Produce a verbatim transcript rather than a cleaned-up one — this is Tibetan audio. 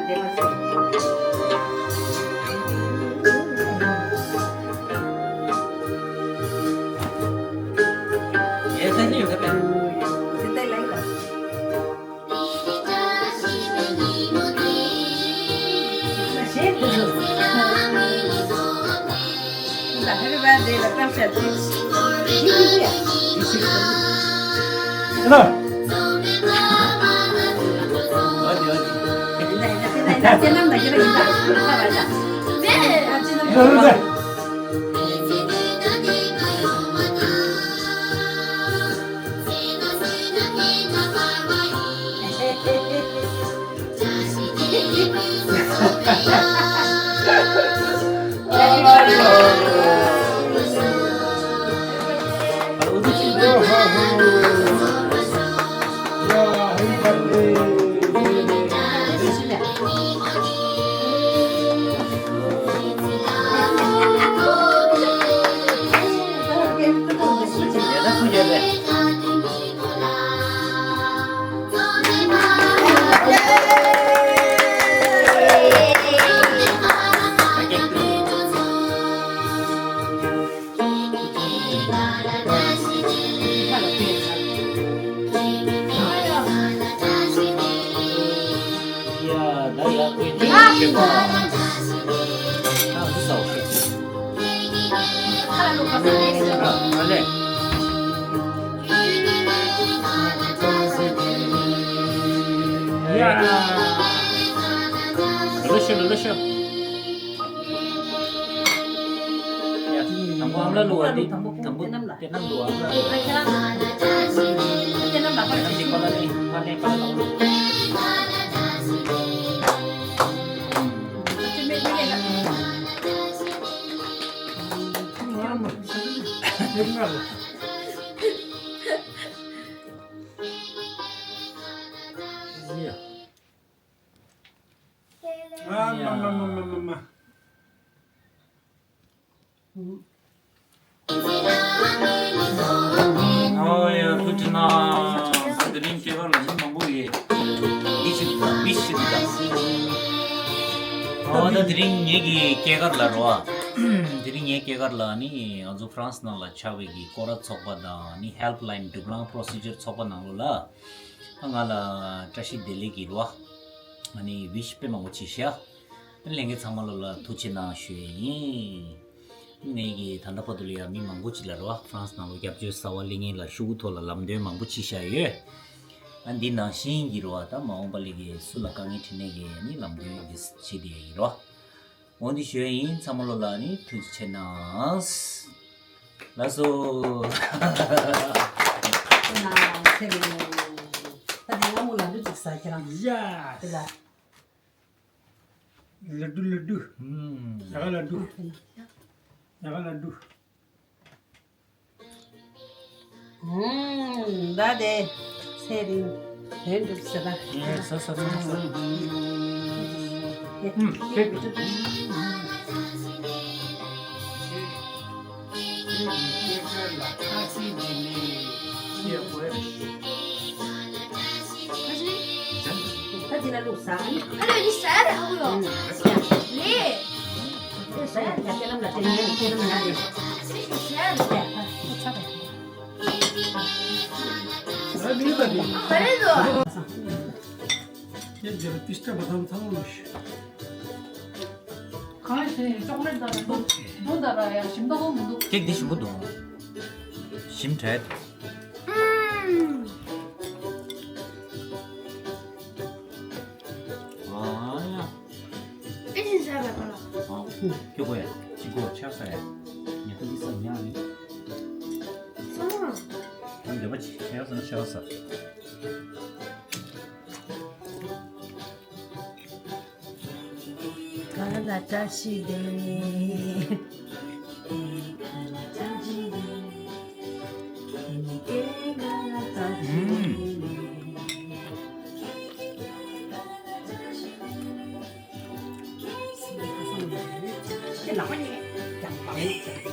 Happy birthday, welcome, sir. དང་པོ་ཨ་མ་ལ་བླུག་པ་དེ། དང་པོ་དེ་རྣམས་ལ། དེ་རྣམས་བླུག་པ། དེ་རྣམས་ལ། དེ་རྣམས་དེ་ཁོ་ན་ནི་ཕ་ལེན་པ་ལ་བླུག་ཨ་མ་མ་མ་མ་མ། ཨོ་ཡ། ཐུགས་རྗེ་གནང་། དེ་རིང་སྐྱེས་སྐར་ལ་མི་མང་པོ་ཡོད། མི་ཞིག་དང་མི་ཞིག་དང་། ཨོ་ད་དེ་རིང་ངེད་ཀྱི་སྐྱེས་སྐར་ལ་རོ། དེ་རིང་ངའི་སྐྱེས་སྐར་ལ་ནི་ང་ཚོ་ཧྥ་རན་སི་ནང་ལ་ཆགས་པའི་གི་སྐོར་ར་ཚོགས་པ་དང་ནི་ཧེལ་པ་ལ་ཡིན་འགྲུབ་ལམ་པོ་རོ་སི་ཇར་ཚོགས་པ་ནང་ལོགས་ལ། ང་ལ་བཀྲ་ཤིས་བདེ་ལེགས་ཀྱི་རོ། ང་ནི་ཝི་ཤི་དཔེ་མང་པོ་བྱས་ཤག་ལྷན་རྒྱས་ཚང་མ་ལོ་ལ་ཐུགས་རྗེ་གནང་ཞུ་ཡི་ཡིན། ངེད་ཀྱིས་ད་ལྟ་བར་དུ་ལ་ཡང་མི་མང་པོ་ཅིག་ལ་རེད་བ། ཧྥ་རན་སི་ནང་ལ་སྐྱབས་བཅོལ་གསར་པ་སླེབས་མཁན་ལ་ཤོག་གུ་ཐོག་ལ་ལམ་སྟོན་མང་པོ་བྱས་བཞག་ཡོད། ཨ་འདི་ནང་བཞིན་གྱི་རེད་བ། ད་མ་འོངས་པ་ལ་གི་སུ་ལ་དཀའ་ངལ་འཕྲད་ནས་གི་ནི་ལམ་སྟོན་གྱི་བྱེད་དེ་ཡིན་རོ། འོ་འདི་ཞུ་ཡ་ཡིན། ཚང་མ་ལོ་ལ་ནི་ཐུགས་རྗེ་ཆེ་གནང་། ལགས་སོ། ཁྱེད་རང་ཚེ་རིང་། ད་དེ་སྔ་མོ་ལ་ལུ་ཅིག་ཟ་ཁྱེད་རང་། ཡ། དེ་ལ། ལ་ཌུ་ལ་ཌུ། ཨུམ། ཡ་ག་ལ་ཌུ། ཡ་ག་ལ་ཌུ། ཨུམ། ད་དེ་ཚེ་རིང་དོན་འགྲུབ་ཟེར་ན། ཡ་ཟ་ཟ་ཟ་ཟ། ཨུམ། ཁེགས་འགྲུབ། ད་འདི་ལ་བླུགས་ཟ། ཨ་ལོ་འདི་ཟ་ཡ་རེད་ཧ་གོ་ཡོད། ལེ། ཟ་ཡ་རེད། ཁྱེད་རྣམས་ལ་སྟེར་ཉན། ཁྱེད་རྣམས་ཉན་རེད། ཟ་ཡ་རེད། ཨ་མི་ལ་འདི། ག་རེ་འདུག་ཁྱེད་འདི་ལ་ཏིས་ཏ་བ་དམ་ཚང་ལོ་ཤི། གང་ཞིག་ཅོག་ལེ་ཊི་དང་འདུག་འདུག་ད་ར་ཡ་ཞིམ་ཏོག་མི་འདུག་ཀེག་འདི་ཞིམ་པོ་འདུག་ཞིམ་དྲགས། ཨ་ཡ། ཨེ་ཅི་ཟ་བ་པ་ལ། ཨ། ཁྱོད་གོ་ཡ། ཅི་གོ་ཆགས་ས་ཡ། ཉ་ཐུག་གི་ས་ཉ་ནི། ས་མ། ཁྱོད་འདོད་པ་ཆེ་ཆེ་ཡ་ས་ན་ཆེ་བ་ས། ག་ལ་བཀྲ་ཤིས་བདེ་ལེགས། ཨུམ། ཁྱེད་ལག་པ་ཉེ་ཀྱང་བང་།